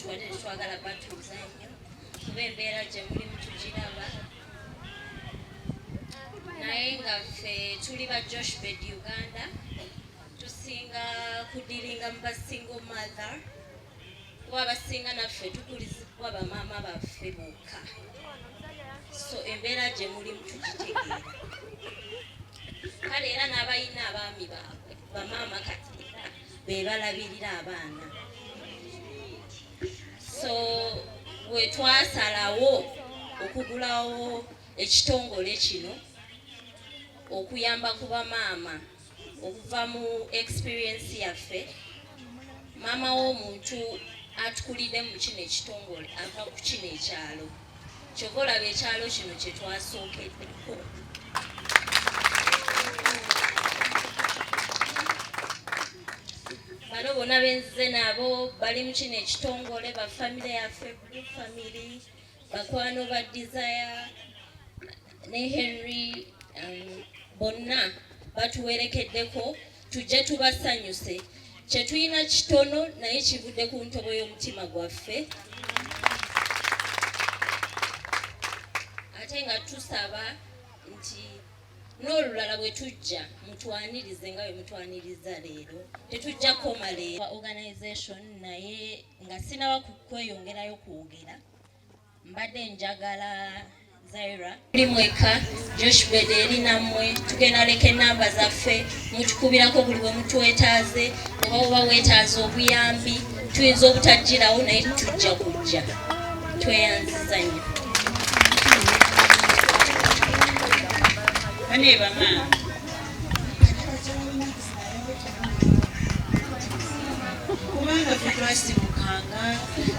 Tubadde tetwagala batuuza nnyo kuba embeera gye mulimu tugiraba, naye nga ffe tuli ba Joshbed Uganda, tusinga kudealinga mu ba single mother, kuba abasinga naffe tukulizibwa bamaama baffe bokka, so embeera gye mulimu tugitegeera. Kale era n'abalina abaami baabwe, bamaama kati be balabirira abaana, so bwe twasalawo okugulawo ekitongole kino okuyamba ku bamaama okuva mu experience yaffe. Maama w'omuntu atukulidde mu kino ekitongole ava ku kino ekyalo, kyova olaba ekyalo kino kye twasookeddeko. Bano bonna benzize nabo bali mu kino ekitongole, ba famire yaffe, Blue Family, bakwano ba Desire ne Henry, bonna batuwerekeddeko tujje tubasanyuse. Kye tulina kitono, naye kivudde ku ntobo y'omutima gwaffe, ate nga tusaba nti n'olulala bwe tujja mutwanirize nga bwe mutwaniriza leero. Tetujja kukoma leero organization, naye nga sinaba kweyongerayo kwogera, mbadde njagala Zaira muli mweka Joshbed eri nammwe, tugenda leka enamba zaffe, mutukubirako buli bwe mutwetaaze, oba oba weetaaze obuyambi, tuyinza obutagirawo naye tujja kujja. Tweyanziza nnyo. Bane bamaama, kubanga ffe twasimukanga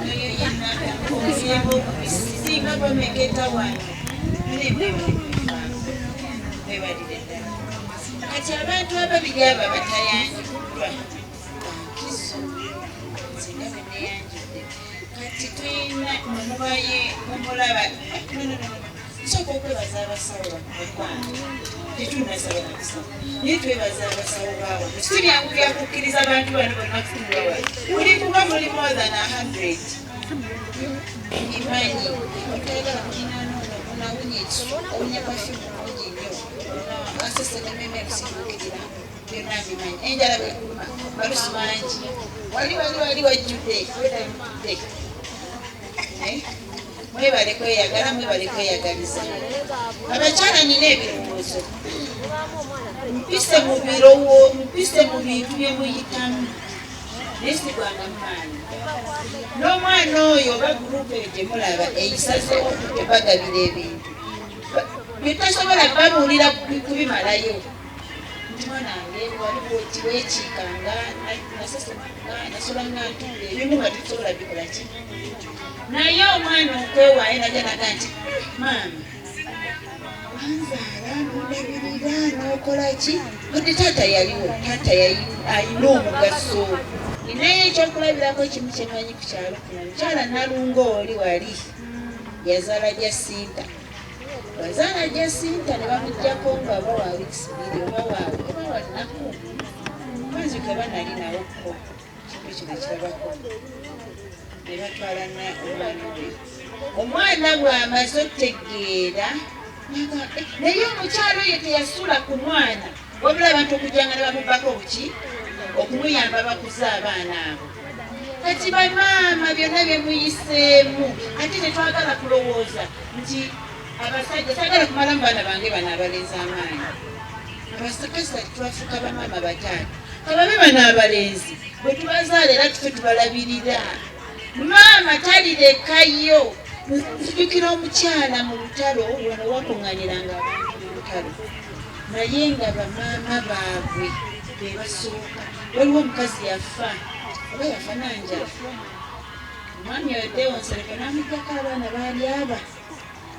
noyo yenna omuyembe ogubisinga bameketa wano. Mwebalire ddala. Kati abantu ababiri abo abatayanjuddwa bankizo, nze nga bwe neyanjudde, kati tulina mumubaye mumulaba. No, no, no, no. Nsooka okwebaza abasawo bano, bakwano. Tetunasaba nakusaba, naye twebaza abasawo baawano. Si byangu byakukkiriza abantu bano bonna kutuula wano, muli kuba muli more than 100. Imanyi otayagala kulinaana ono onawunya ekisu, owunya perfume mungi nnyo, asesenememe kusituukirira, byonna mbimanyi. Enjala bwekuluma, malusu mangi, wali wali wali wajjudde wedamutudde. Mwebale kweyagala, mwebale kweyagaliza. Abakyala, nina ebirowoozo, mpise mu birowo, mpise mu bintu bye muyitamu, naye sigwanga mumaanyi n'omwana oyo oba group eyo gye mulaba eyisazeewo okutebagabira ebintu byetasobola babuulira kubimalayo, nti mwana wange waliwo wekiikanga, nasesemanga, nasolanga ntunda ebimu nga tetusobola bikola ki, naye omwana okwewaayo najja naga nti, "Maama, wanzaala nondabirira n'okola ki?" Wadde taata yaliwo, taata ayina omugaso. Ninayo ekyokulabirako kimu kyemanyi ku kyalo kuno. Omukyala Nalunga oli wali yazaala Jasinta. Wazaala Jasinta ne bamugjako nga oba wa weeks 2 oba oba wa nnaku, manzike oba nali nawokko kintu kino kirabako, ne batwala omwana oyo. Omwana bw'amaze otegeera, naye omukyalo oyo teyasuula ku mwana, wabula abantu okujjanga ne bamubbako obuki okumuyamba bakuze abaana abo. Kati bamaama, byonna bye muyiseemu, ate tetwagala kulowooza nti abasajja. Sagala kumalamu baana bange bano abalenzi amaanyi. Abasakasa twafuuka bamaama bataata, kababe bano abalenzi bwe tubazaala era tufe tubalabirira. Maama talirekayo. Nzijukira omukyala mu lutalo wano wakuŋŋaniranga abantu mu lutalo, naye nga bamaama baabwe be basooka. Waliwo omukazi yafa, oba yafa nanjala, omwami oyo Deo Nsereko n'amugjako abaana baali aba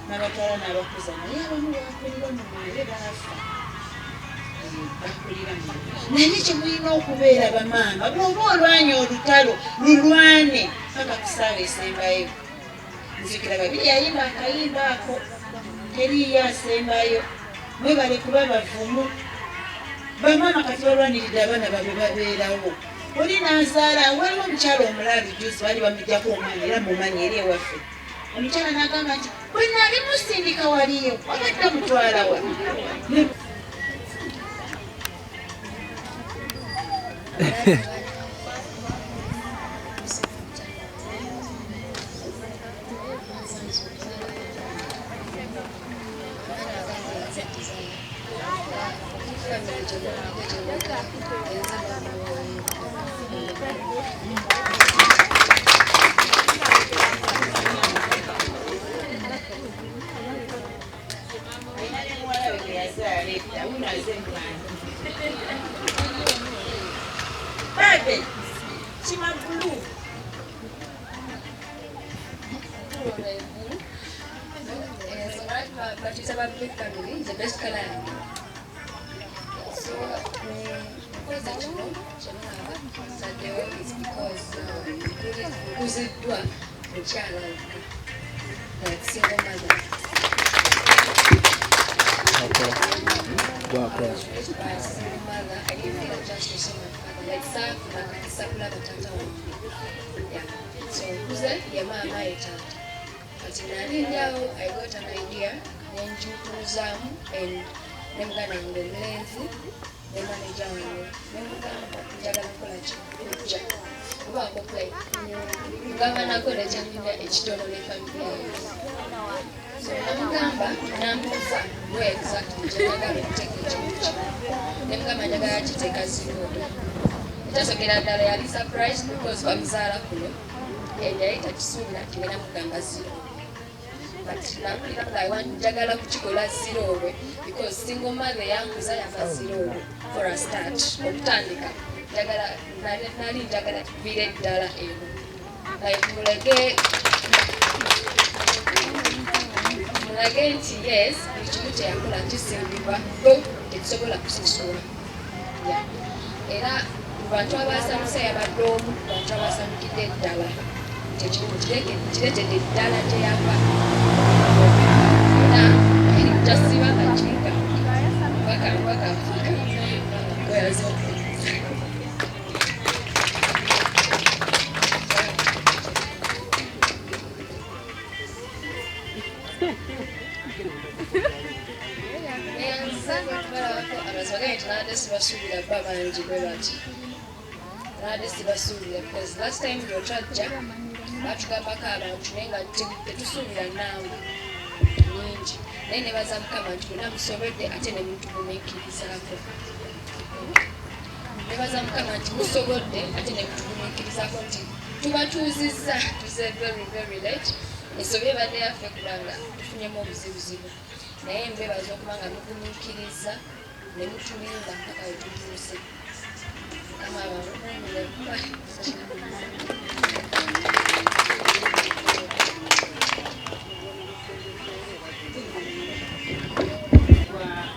n'abatwala n'abakuza, naye abamu bakulira mu naye baafa, bakulira mu. Naye kyemulina okubeera bamaama, bw'oba olwanya olutalo, lulwane paka ku ssaawa esembayo. Nzijukira babiri yayimba akayimba ako, teriiyo asembayo. Mwebale kuba bavumu. Bamaama kati balwaniridde abaana baabwe babeerawo. Oli n'azaala, waliwo omukyala omulalu juzi baali bamuggyako omwana era mumanyi eri ewaffe. Omukyala n'agamba nti bwe nali musindika waliyo wabadde mutwala wa. Babe, kima blue. But it's about big family, the best color. So, is because kuziddwa mukyala like single mother. Single mother, I didn't get a chance to see my father. Like saafuna akakisa kulaba taata wange. Yeah. So nkuze ye maama ye taata. Kati nali ndi awo, I got an idea nenjukuluzaamu and ne muganda wange omulenzi ne manager wange nemugamba njagala kukola ki kujja kubaako like ngamba nakola ekyanyumya ekitono ne family yange. So namugamba nambuuza where exactly gyenjagala okuteeka ekintu kino, nemugamba njagala kiteeka Zirobwe. Ekyasokera ddala yali surprised because bamuzaala kuno and yali takisuubira nti ngenda mugamba Zirobwe. But nampulira nga I want njagala kukikola Zirobwe because single mother yankuza yava Zirobwe for a start. Okutandika njagala nali njagala kiviire ddala eno like mulage nti yes buli kimu kyeyakola kisimbibwa bo tekisobola kusasula. Yeah. Era mu bantu abasanyuse yabadde omu ku bantu abasanyukidde ddala nti ekintu kireetedde ddala gye yava era eri kutasiba nga kirika mpaka mpaka Afrika weyaza. Amazima gange nabadde sibasuubira bba bangi bwe bati, nabadde sibasuubira because last time lwotwajja batugambako abantu naye nga tetusuubira namba nyingi, naye nebaza Mukama nti mwena musobodde ate ne mutugumiikirizaako. Nebaza Mukama nti musobodde ate ne mutugumiikirizaako nti tubatuuzizza tuze very very late. Ensobi ebadde yaffe kubanga tufunyemu obuzibuzibu, naye mbebaza okuba nga mugumiikiriza ne mutulinda mpaka we tutuuse. Mukama abakuumire.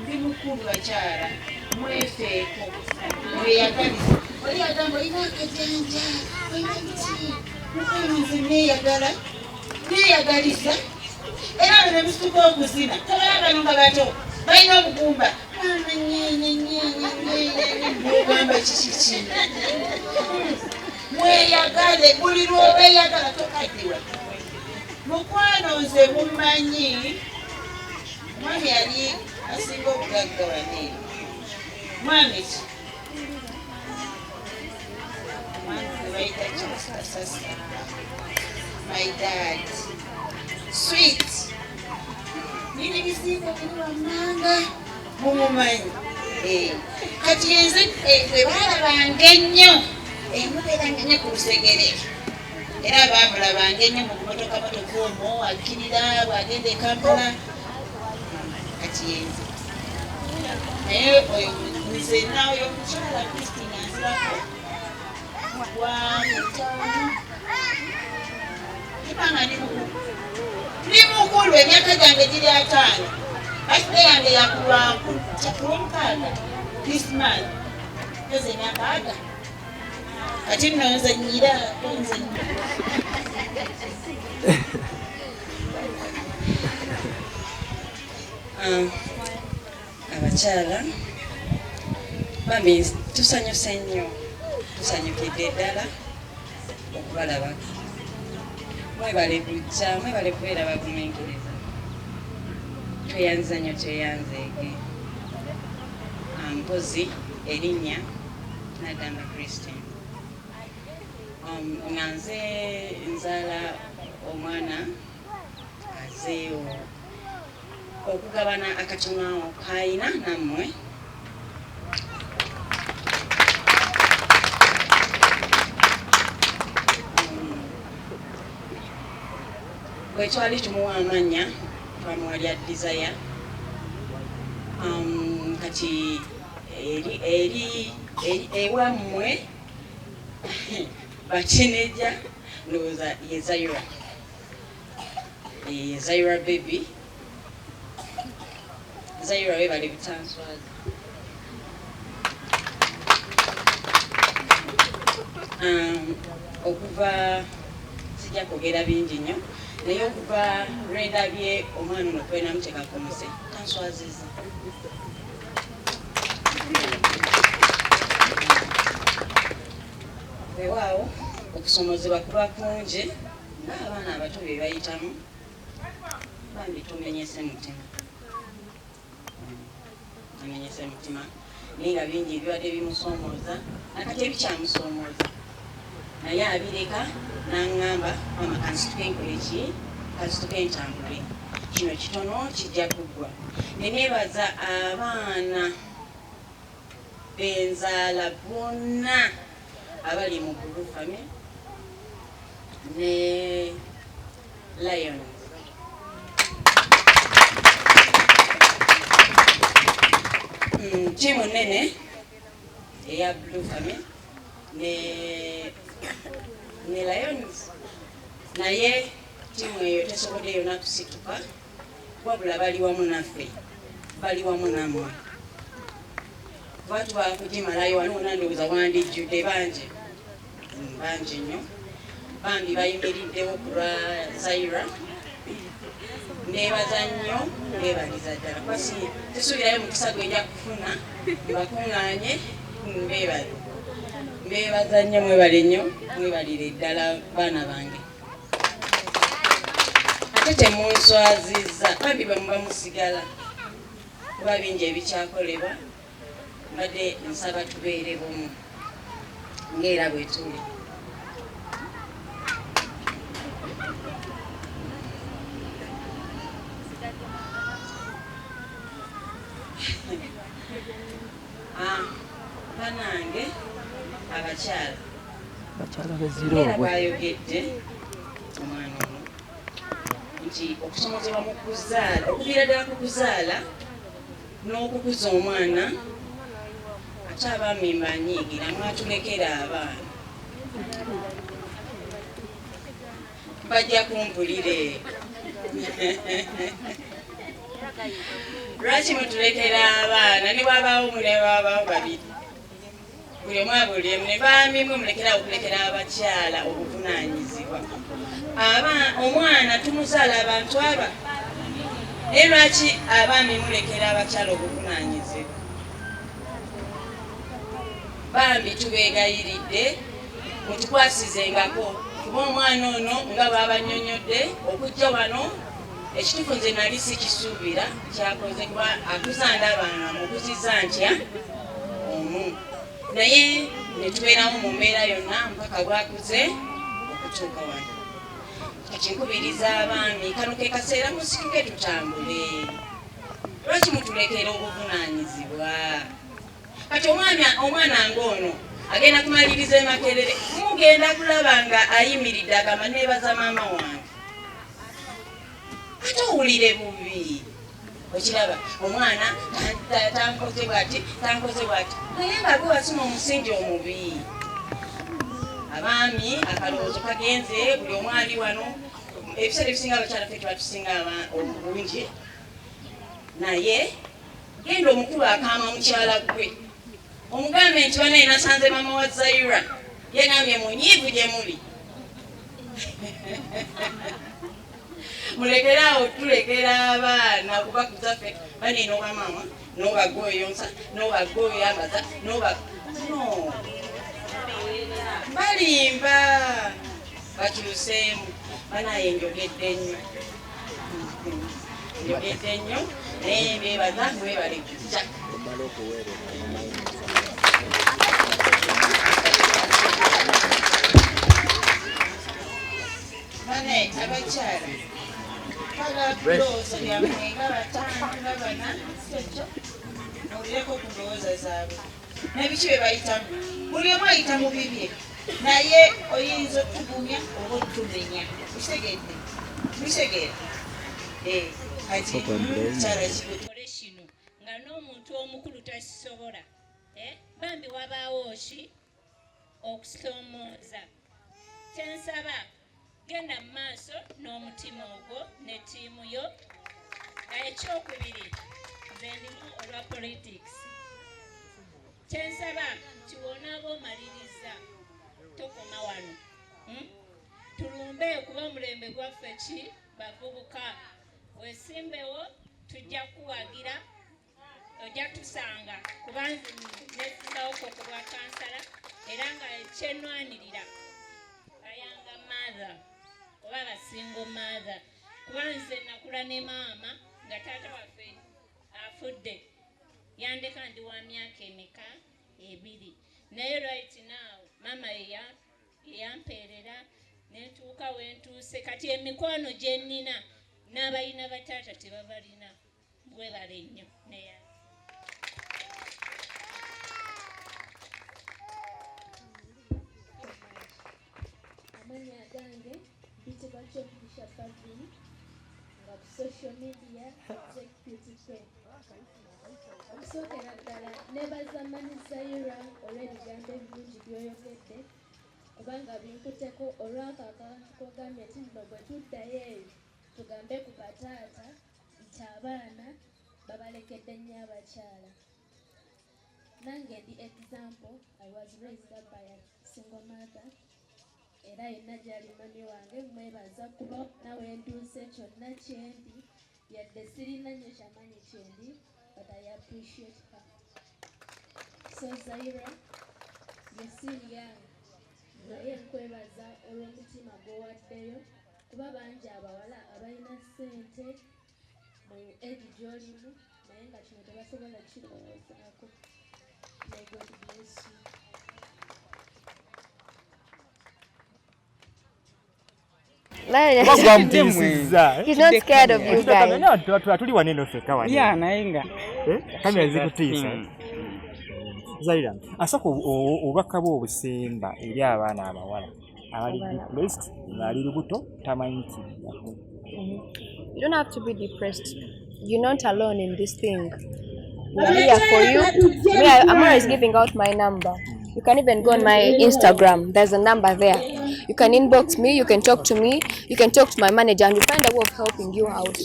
Ndi mukulu bakyala mwefeeko mweyagalize. Oli agamba olina akajanja olina biki, mukwano nze neeyagala neeyagaliza era bano ne musituka okuzina tobalaba bano nga bato balina obugumba mama nyenyenyenyenyenye kiki kino. Mweyagale buli lw'oweyagala tokaddiwa. Mukwano nze mumanyi mwami yali asinga obugagga wano mwami ki mwami gwe bayita Kasasa, my dad sweet nina ebizinga biri wammanga mumumanyi. Kati yenze bwe baalabanga ennyo emubeeranga nnyo ku lusegere era baamulabanga ennyo mu gumotoka motoka omwo akkirira bw'agenda e Kampala. Kati yenze naye oyo nze oyo omukyala Christine anzirako wa mutaano kibanga ndi mukulu, ndi mukulu emyaka gyange giri 50. Birthday yange yakulwomukaaga this month yoza emyaka aga. Kati nno nze nyira nze Abakyala bambi tusanyuse nnyo Tusanyukidde ddala okubalabako. Mwebale kujja, mwebale kubeera bagumiikiriza. Tweyanziza nnyo, tweyanzeege. Mpozi erinnya Naddamba Christine. Nga nze nzaala omwana azeewo okugabana akatono kayina nammwe. Bwe twali tumuwa amannya twamuwa lya Desire. Kati eri eri eri ewammwe bakineja ndowooza ye Zaira, ye Zaira baby. Zaira webale butanswaza. Okuva sijja kwogera bingi nnyo, naye okuva lwendabye omwana ono kwenamuteekako muze tanswaziza. Weewaawo okusomozebwa kuba kungi ng'abaana abato bye bayitamu, bambi tumenyese mutima, tumenyese mutima, naye nga bingi ebibadde bimusoomooza nakati ebikyamusoomooza, naye abireka n'aŋŋamba, mama kansituke nkole ki, kansituke ntambule, kino kitono kijja kuggwa. Ne neebaza abaana benzaala bonna abali mu Blue Family ne Lions. Ttiimu nnene eya Blue Family ne Lions, naye ttiimu eyo tesobodde yonna kusituka, wabula bali wamu naffe, bali wamu nammwe. Kuba tuba kugimalayo wano wonna ndowooza wandijjudde bangi, bangi nnyo. Bambi bayimiriddewo ku lwa Zaira. Neebaza nnyo, neebaliza ddala, kuba sisuubirayo mukisa gwe nja kufuna mbakuŋŋaanye mbeebale. Mbeebaza nnyo, mwebale nnyo, mwebalire ddala baana bange. Ate temunswazizza, bambi bwe muba musigala, kuba bingi ebikyakolebwa. Mbadde nsaba tubeere bumu ng'era bwe tuli. Banange abakyala, Bakyala era b'eziroobwe. Bwayogedde omwana ono nti okusomozebwa mu kuzaala, okuviira ddala ku kuzaala n'okukuza omwana, ate abaami mbanyiigira, mwatulekera abaana, bajja kumpulire. Lwaki mutulekera abaana? Ne bwabaawo mule bwabaawo babiri, buli omu abulemu. Ne baami mwe mulekerawo okulekera abakyala obuvunaanyizibwa. Omwana tumuzaala abantu aba, naye lwaki abaami mulekera abakyala obuvunaanyizibwa? Bambi tubeegayiridde mutukwasizengako, kuba omwana ono nga bw'abannyonnyodde okujja wano, ekituufu nze nali sikisuubira kyakoze, kuba akuza ndaba nga mukuziza ntya omu, naye ne tubeerawo mu mbeera yonna mpaka bwakuze okutuuka wano. Kati nkubiriza abaami, kano ke kaseera musituke tutambule. Lwaki mutulekera obuvunaanyizibwa? Kati omwana ng'ono agenda kumaliriza e Makerere, mugenda kulaba nga ayimiridde agamba neebaza maama wange, ate owulire bubi. Okiraba omwana tankoze bwati, tankoze bwati, naye nga gwe wasima omusingi omubi. Abaami akalowoozo kagenze, buli omu ali wano, ebiseera ebisinga abakyala ffe tebatusinga obungi, naye genda omukulu akaama mukyala gwe omugambe nti banaye nasanze maama wa Zaira yegambye munyiivu gye muli, mulekeraawo tulekera abaana okubakuza ffe bane noba maama noba gwe oyonsa noba gwe oyambaza noba no. Balimba bakyuseemu. Banaye njogedde nnyo, njogedde nnyo, naye mbeebaza, mwebale kujja. Bane abakyala, twagala kulowooza byammwe nga bataano nga bana, ekyo muwulireko ku ndowooza zaabwe nebiki bye bayitamu. Buli omu ayita mu bibye, naye oyinza otugumya oba otumenya. Okitegedde? Mukitegeera? Kati mukyala kibe Kole kino nga n'omuntu omukulu takisobola. Bambi wabaawo ki okusoomooza. Kyensaba, genda mu maaso n'omutima ogwo ne ttiimu yo. Ekyokubiri, nze ndimu olwa politics. Kyensaba nti wonaaba omaliriza tokoma wano. Tulumbe kuba omulembe gwaffe ki bavubuka, wesimbewo, tujja kuwagira, ojja tusanga, kuba nesimbawoko ku bwa kansala era nga kyenwanirira ba young mother oba ba single mother, kuba nze nakula ne maama nga taata waffe afudde, yandeka ndi wa myaka emeka? 2. Naye right now maama yeyampeerera nentuuka wentuuse. Kati emikwano gye nnina n'abalina bataata tebabalina. Bwebale nnyo neya. Amannya agange mpitibwa Kyomugisha Pavin, nga ku social media Executive P. Okusookera ddala nebaza Mami Zaira olw'ebigambo ebirungi by'oyogedde, kubanga binkuteko olwako akantu kogambye nti nno bwe tuddayo eyo tugambe ku bataata nti abaana babalekedde nnyo abakyala. Nange ndi example. I was raised up by a single mother, era yenna gyali mami wange mwebaza, kuba nawe ntuuse kyonna kyendi, yadde sirina nnyo kyamanyi kyendi, but I appreciate her. So Zaira, you're still young, naye nkwebaza olw'omutima gw'owaddeyo, kuba bangi abawala abalina ssente mu egi gy'olimu naye nga kino tebasobola kirowoozaako. May God bless you. Kuba gwamutiisizza. He's not scared of you guys. Tuli wano eno ffekka wano. Yeah, naye nga Kamera zikutiisa. Zaira, asooka obubaka bwe obusemba eri abaana abawala abali depressed, ng'ali lubuto tamanyi kiddako. You don't have to be depressed. You're not alone in this thing. We are here for you. Me, I'm always giving out my number. You can even go on my Instagram. There's a number there. You can inbox me. You can talk to me. You can talk to my manager, and we find a way of helping you out.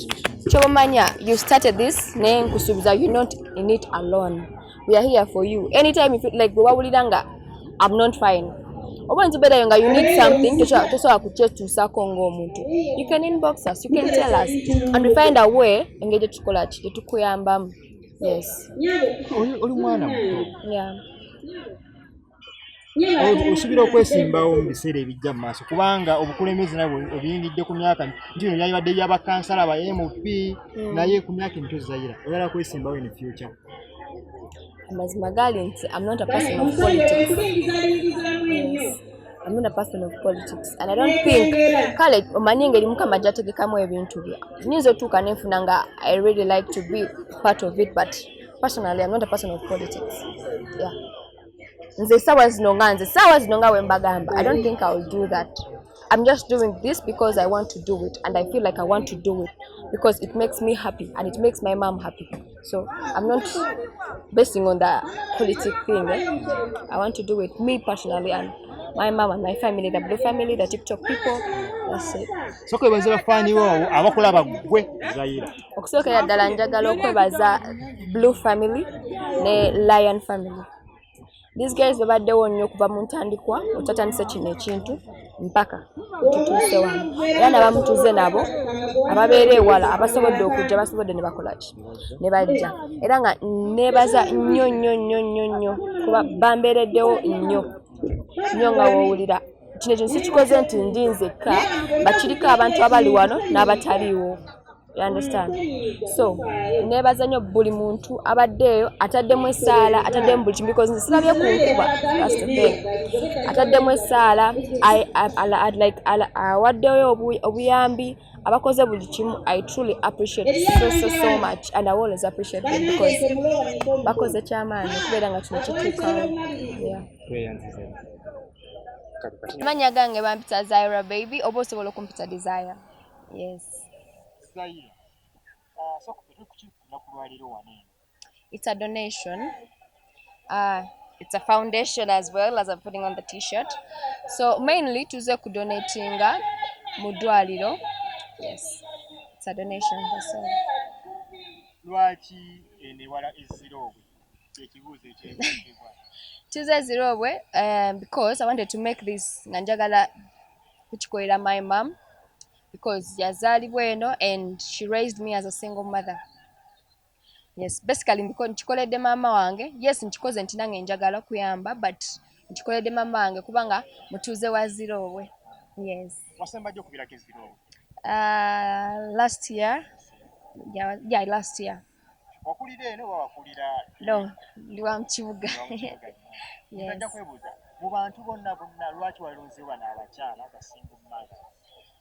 Chobomanya, you started this. Naye nkusuubiza, you're not in it alone. We are here for you. Anytime you feel like bwe I'm not fine, oba nzibeerayo nga you need something, tosobola kukyetuusaako ng'omuntu, you can inbox us, you can tell us, and we find a way engeri gyetukola ki gyetukuyambamu. Yes. Oli mwana muto. Yeah. Osuubira okwesimbawo mu biseera ebijja mu maaso, kubanga obukulembeze nabwe obiyingidde ku myaka nti bino byalibadde byabakansala ba MP, naye ku myaka emito, Zaira, oyagala kwesimbawo in future? Amazima gali nti I'm not a person of politics. Yes. I'm not a person of politics and I don't think, kale omanyi engeri Mukama gy'ategekamu ebintu bye, nyinza otuuka nenfuna nga I really like to be part of it, but personally I'm not a person of politics. Yeah, nze saawa zino nga nze saawa zino nga bwe mbagamba, I don't think I will do that. I'm just doing this because I want to do it, and I feel like I want to do it because it makes me happy and it makes my mom happy. So I'm not basing on the politic thing, eh? I want to do it me personally and my mom and my family, the Blue family, the TikTok people. That's it. Sooka webaze bafaani bo abakulaba ggwe Zaira. Okusookera ddala njagala okwebaza Blue family ne Lion family. These guys babaddewo nnyo okuva mu ntandikwa otatandise kino ekintu mpaka tutuuse wano, era nabamutuze nabo ababeera ewala abasobodde okujja, basobodde ne bakola ki ne bajja, era nga nebaza nnyo nnyo nnyo nnyo nnyo kuba bambeereddewo nnyo. Nnyo nga woowulira kino ekintu sikikoze nti ndi nzekka, bakiriko abantu abali wano n'abataliiwo. You understand? So neebaza nnyo buli muntu abaddeeyo, ataddemu essaala, ataddemu buli kimu, because nze sirabye ku nkuba. That's the thing. Ataddemu essaala, like awaddeyo obuyambi, abakoze buli kimu. I truly appreciate so so so much and I always appreciate them because bakoze kyamaanyi okubeera nga kino kituukawo. Yeah. Tweyanziza. Amannya gange bampita Zaira Baby, oba osobola okumpita Desire. Yes. Zaira, sooka tuli ku lunaku lwaleero wano eno. It's a donation. It's a foundation as well, as I'm putting on the t-shirt. So mainly tuze kudonatinga mu ddwaliro. Yes. It's a donation, that's all. Lwaki eno ewala e Zirobwe? Ekibuuzo ekyebuuzibwa. Tuze Zirobwe because I wanted to make this, nga njagala kukikolera my mom because yazaalibwa eno and she raised me as a single mother. Yes, basically nkikoledde maama wange. Yes, nkikoze nti nange njagala kuyamba, but nkikoledde maama wange kubanga mutuuze wa Zirobwe. Yes. Wasemba ddi okubeerako e Zirobwe? Last year. Yeah, last year. Wakulira eno oba wakulira? No, ndi wa mu kibuga. Wa mu kibuga? Yes. Nja kwebuuza, mu bantu bonna bonna, lwaki walonzeewo bano abakyala ba single mother?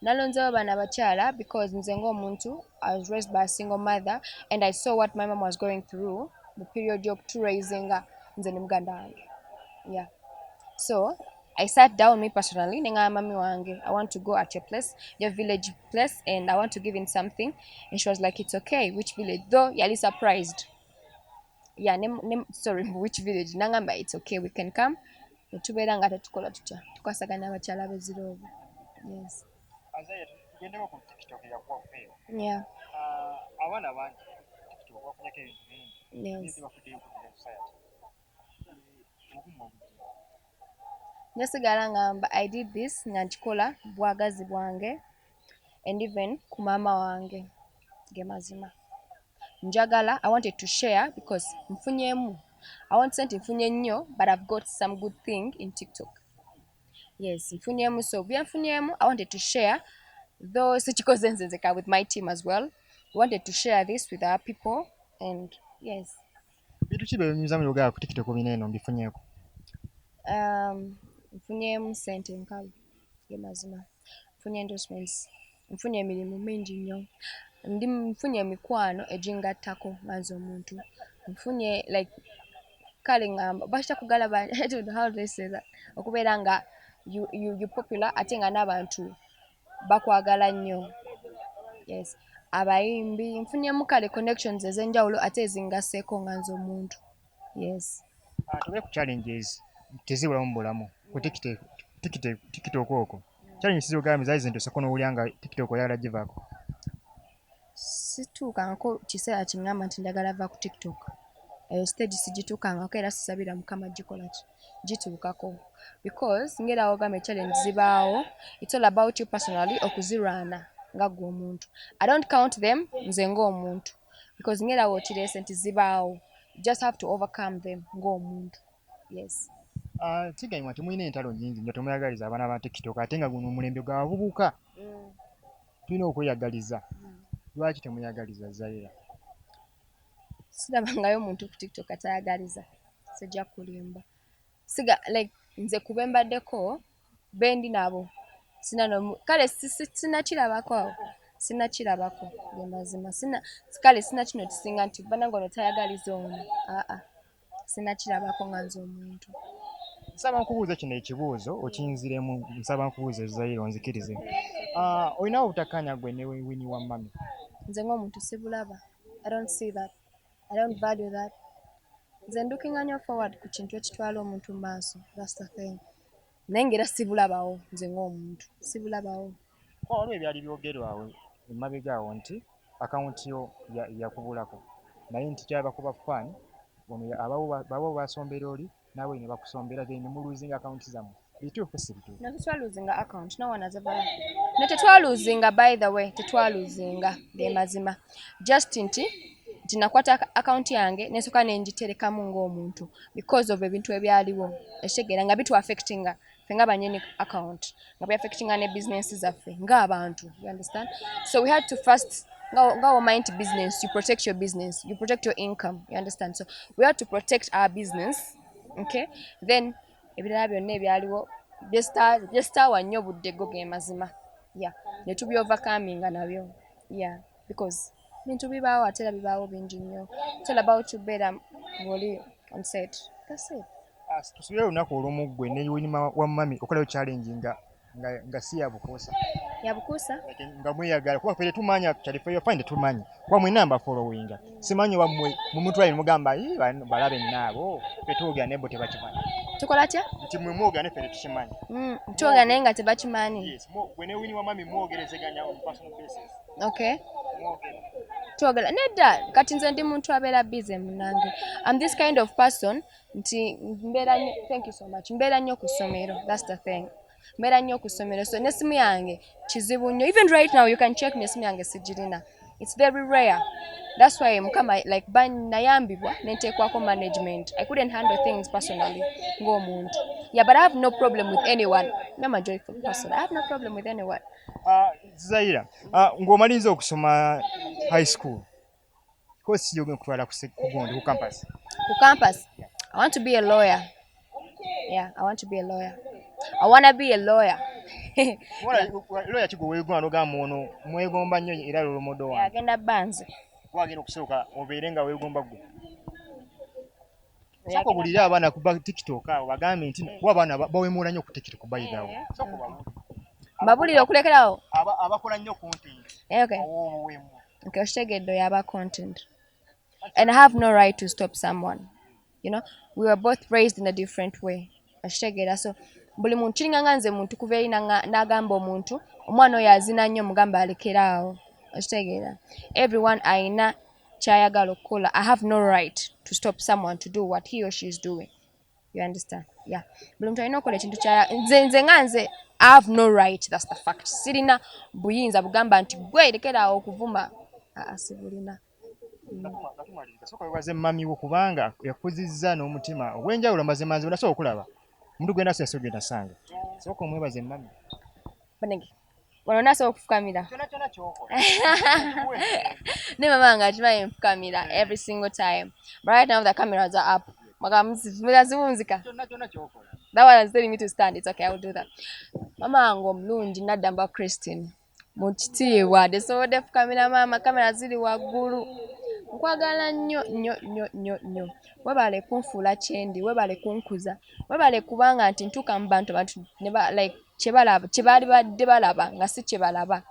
Nalonzeewo bano abakyala because nze ng'omuntu, I was raised by a single mother and I saw what my mom was going through mu period y'okuturaisinga nze ne muganda wange. Yeah. So I sat down, me personally, ne ngamba mami wange, "I want to go at your place, your village place, and I want to give in something." And she was like, "It's okay, which village?" Though yali surprised. Yeah, sorry, which village? Nangamba, "It's okay, we can come." Ne tubeera nga tetukola tutya, tukwasaganya abakyala b'e Zirobwe. Yes. Zaira, tugendeko ku TikTok eyakuwa fame. Yeah. Abaana bangi TikTok bafunyeko ebintu bingi. Yes. Naye bafuddeyo okugira society. Obugumu obujja. Njasigala ngamba I did this nga nkikola bwagazi bwange and even ku maama wange, ge mazima. Njagala, I wanted to share because nfunyeemu. I won't say nti nfunye nnyo, but I've got some good thing in TikTok. Yes, nfunyeemu, so bye nfunyeemu I wanted to share, though sikikoze nze nzeka, with my team as well. We wanted to share this with our people and yes. Bintu ki byenyumiza mu Uganda ku TikTok bino eno mbifunyeeko? Nfunyeemu ssente enkalu, ge mazima. Nfunye endorsements, nfunye emirimu mingi nnyo. Ndi nfunye emikwano egingattako nga nze omuntu. Nfunye like kale ngamba bakita kugalaba, I don't know how do they say that, okubeera nga you popular ate nga n'abantu bakwagala nnyo. Yes. Abayimbi, nfunyemu kale connections ez'enjawulo ate ezingasseeko nga nze omuntu. Yes. Tube ku challenges, tezibulamu mu bulamu. Ku TikTok okwo. Challenges z'ogambye zaali zintuuseko n'owulira nga TikTok oyagala givaako. Situukangako kiseera kiŋŋamba nti njagala va ku TikTok. Eyo stage sigituukangako era sisabira Mukama gikola ki gituukako, because ng'era wogambye, challenge zibaawo. It's all about you personally okuzirwana nga ggwe omuntu. I don't count them nze ng'omuntu because ng'era wookireese nti zibaawo, you just have to overcome them ng'omuntu. Yes. Kigambibwa nti mulina entalo nnyingi nnyo, temweyagaliza abaana ba TikTok, ate nga guno omulembe gw'abavubuka. Tulina okweyagaliza. Lwaki temweyagaliza, Zaira? Sirabangayo muntu ku TikTok atayagaliza, sijja kulimba. Siga like nze kube mbaddeko bendi nabo sina nomu kale sinakirabako awo, sinakirabako, ge mazima. Sina kale sina kino kisinga nti bannange ono tayagaliza ono, aa, sinakirabako nga nze omuntu. Nsaba nkubuuze kino ekibuuzo okinziremu. Nsaba nkubuuze, Zaira, onzikirize. Olinawo obutakkaanya gwe ne Winnie wa Mami? Nze ng'omuntu sibulaba. I don't see that, I don't value that. Nze ndukinga nnyo forward ku kintu ekitwala omuntu mu maaso. That's the thing. Naye ng'era sibulabawo, nze ng'omuntu sibulabawo. Waliwo ebyali byogerwa awo emabega awo nti akawunti yo yakubulako, naye nti kyava kuba fan ono abawo basombera oli naawe ne bakusombera, then ne muluzinga akawunti zammwe. Bituufu si bituufu? No, tetwaluzinga account. No one has ever, no, tetwaluzinga. By the way, tetwaluzinga, ge mazima. Just nti Nti nakwata account yange nensooka nengiterekamu ng'omuntu because of ebintu ebyaliwo, ekitegeera, nga bitu affectinga ffe nga banyini account, nga byaffectinga ne business zaffe ng'abantu, you understand? So we had to first, nga womanyi nti business, you protect your business, you protect your income, you understand? So we had to protect our business, okay? Then ebirala byonna ebyaliwo byesitaawa nnyo budde, go ge mazima, yeah, ne tubyovercominga nabyo, yeah, because bintu bibaawo, ate era bibaawo bingi nnyo. It's all about beera ng'oli on set, that's it. Ah, tusubire olunaku olumu ggwe ne Winnie wa mami okolayo challenge nga si ya bukuusa. Yabukuusa? Like, nga mweyagala, kuba ffe tetumanya kyalifeyo fine, tetumanyi kuba mwenna mbafollowinga, simanyi oba mmwe mumutwale nemugamba, "Ii, balabe nnaabo ffe twogera naye bo tebakimanyi." Tukola tya? Nti mmwe mwogera naye ffe tetukimanyi. Twogera naye nga tebakimanyi. Yes, gwe ne Winnie wa mami mwogerezeganya on personal basis? Okay. Mwogera? Twogera nedda. Kati nze ndi muntu abeera busy munange. I'm this kind of person nti mbeera nnyo, thank you so much, mbeera nnyo ku ssomero, that's the thing, mbeera nnyo ku ssomero, so n'essimu yange kizibu nnyo. Even right now you can check me, essimu yange sigirina, it's very rare. That's why Mukama, like, nayambibwa nenteekwako management. I couldn't handle things personally ng'omuntu, yeah, but I have no problem with anyone. I'm a joyful person, I have no problem with anyone. Ah, Zaira, ah, ng'omaliriza okusoma high school, course ki gy'ogenda okutwala ku gundi, ku campus? Ku campus, I want to be a lawyer. Yeah, I want to be a lawyer. I want to be a lawyer. Lawyer ki gwe weegomba n'ogamba ono mwegomba nnyo era role model wange? Agenda banze. Wagenda okusooka obeere nga weegomba ggwe. Sooka obulire abaana ku TikTok awo, bagambe nti kuba abaana bawemula nnyo ku TikTok, by the way. Sooka obabuulire. Mbabulire okulekerawo? Abakola nnyo content. Okay. Ow'obuwemu. Okay, okitegedde, oyo aba content. And I have no right to stop someone. We were both raised in a different way. Okitegeera? So buli muntu kiringa nga nze muntu kuva eri n'agamba omuntu omwana oyo azina nnyo, mugamba alekeraawo. Okitegeera? Everyone ayina kyayagala okukola. I have no right to stop someone to do what he or she is doing. You understand? Yeah. Buli muntu alina okukola ekintu kyaya nze nga nze I have no right, that's the fact. Sirina buyinza bugamba nti gwe lekeraawo okuvuma. Aa, sibulina. Nga tumaliriza, sooka weebaze mami wo kubanga yakuzizza n'omutima ogw'enjawulo. Mazima nze nasobola okulaba omuntu gwenda so gwe nasanga. Sooka omwebaze mami. Banange, wano nasobola okufukamira. Kyonna kyonna ky'okola. Ne mama wange akimanyi nfukamira every single time. But right now the cameras are up. Ziwunzika. Kyonna kyonna ky'okola. That one is telling me to stand. It's okay, I will do that. Mama wange omulungi Naddamba Christine. Mu kitiibwa tesobodde fukamira maama, kamera ziri waggulu. Nkwagala nnyo nnyo nnyo nnyo nnyo. Webale kunfuula kyendi, webale kunkuza. Webale kubanga nti ntuuka mu bantu, abantu ne ba like kye balaba, kye baali badde balaba nga si kye balaba.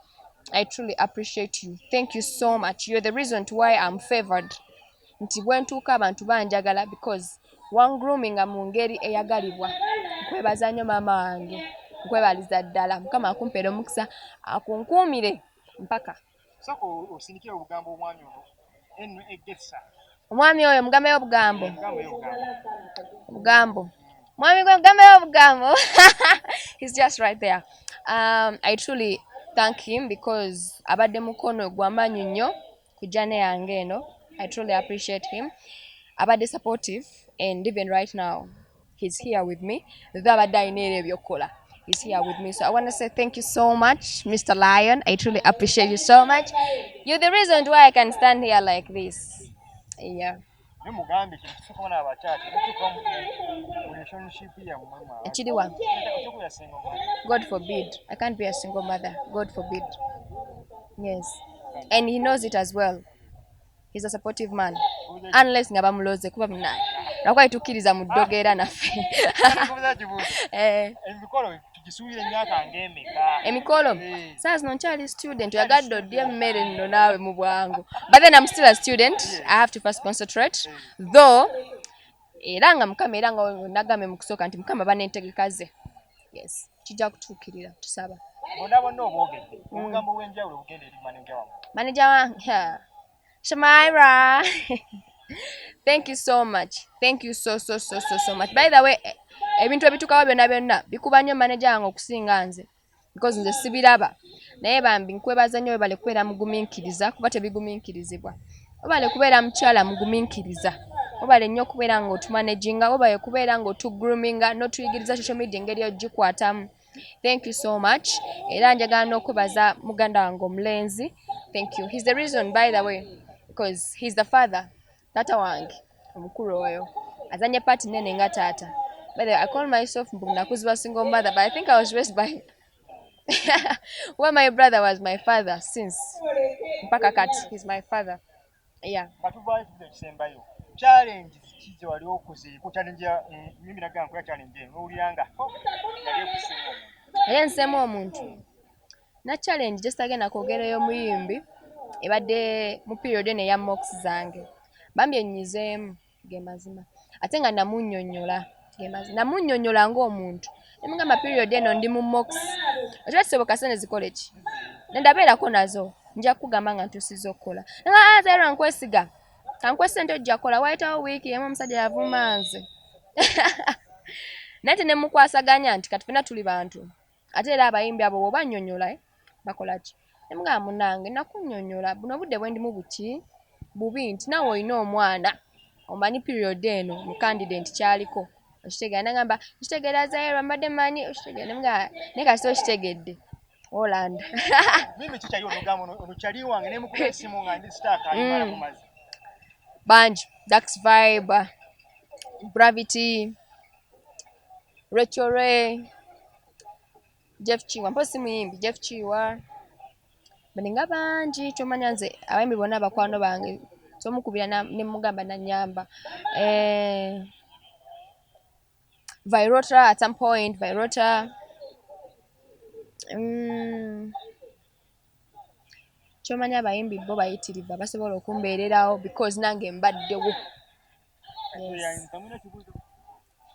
I truly appreciate you. Thank you so much. You're the reason to why I'm favored. Nti bwe ntuuka abantu banjagala because wangroominga mu ngeri eyagalibwa. Nkwebaza nnyo maama wange. Nkwebaliza ddala. Mukama akumpeere omukisa, akunkuumire mpaka. Sooka osindikire obugambo omwami ono eno egesa. Omwami oyo mugambeyo obugambo. Mugambeyo obugambo. Obugambo. Mwami gwe mugambeyo obugambo. He's just right there. I truly thank him because abadde mukono gw'amaanyi nnyo ku journey yange eno. I truly appreciate him. Abadde supportive and even right now he's here with me. Though abadde alina era ebyokukola. He's here with me. So I want to say thank you so much, Mr. Lion. I truly appreciate you so much. You're the reason why I can stand here like this. Yeah. Naye mugambe kintu kisooka n'abakyala temutuuka mu relationship yammwe mwe. Ekiriwa? Okyokubeera single mother. God forbid. I can't be a single mother. God forbid. Yes. And he knows it as well. He's a supportive man. Unless nga bamuloze kuba munaye. Lwakuba tukkiriza mu ddogo era naffe. Nkubuuza kibuuzo. Eh, Emikolo tugisuubire emyaka ng'emeka? Emikolo. Eh. Saa zino nkyali student. Oyagadde odya emmere nno naawe mu bwangu. But then I'm still a student. I have to first concentrate. Though era nga Mukama, era nga nagambye mu kusooka nti Mukama banentegeka ze. Yes. Kijja kutuukirira, tusaba. Bonna bonna obwogedde. Obugambo obw'enjawulo bugenda eri maneja wammwe. Manager wange, yeah. Shamaira. Thank you so much. Thank you so so so so so much. By the way, ebintu ebitukawo byonna byonna bikuba nnyo manager wange okusinga nze. Because nze sibiraba. Naye bambi nkwebaza nnyo, webale kubeera mugumiikiriza kuba tebigumiikirizibwa. Webale kubeera mukyala mugumiikiriza, webale nnyo okubeera ng'otumanaginga, webale kubeera ng'otugroominga n'otuyigiriza social media engeri ogikwatamu. Thank you so much. Era njagala n'okwebaza muganda wange omulenzi. Thank you. He's the reason, by the way, because he's the father. Taata wange omukulu oyo azanya part nene nga taata. By the way, I call myself mbu nakuzibwa single mother, but I think I was raised by well, my brother was my father since mpaka kati he's my father. Yeah. Nga tuvaayo ekibuuzo ekisembayo, challenge ki ze wali okozeeko? Challenge ya mimi nagamba nkola challenge eno n'owulira nga ho yali ekuseemu omuntu. Naye nseemu omuntu na challenge gye sitagenda kwogera ey'omuyimbi ebadde mu period eno eya mocks zange, bambi ennyizeemu, ge mazima, ate nga namunnyonnyola, ge mazima, namunnyonnyola ng'omuntu, nemugamba period eno ndi mu mocks, ekiba kisoboka sente zikole ki nendabeerako nazo, nja kugamba nga ntuusizza okukola nga Zaira nkwesiga kankuwe sente ojja kukola. Wayitawo wiiki emu omusajja yavuma nze, naye tenemukwasaganya nti kati ffenna tuli bantu, ate era abayimbi abo bw'obannyonnyola bakola ki? Nemugamba munnange nakunnyonnyola buno obudde bwe ndimu buki bubi nti naawe olina omwana omanyi period eno mu candidate kyaliko okitegeera, nagamba nkitegeera Zaira mbadde mmanyi okitegeera, nemugamba naye kasita okitegedde Holland. Mimi kikyali onogamba ono kyali wange nemukuba essimu nga ndi stuck alimala ku mazzi. Bangi, Dax Vibe, Gravity, Rachel Ray, Jeff Kiwa, mpozi si muyimbi, Jeff Kiwa, baninga bangi kyomanya nze abayimbi bonna bakwano bange somukubira ne mugamba nanyamba. Virota at some point, Virota. Kyomanya abayimbi bo bayitirivu abasobola okumbeererawo because nange mbaddewo. Yes.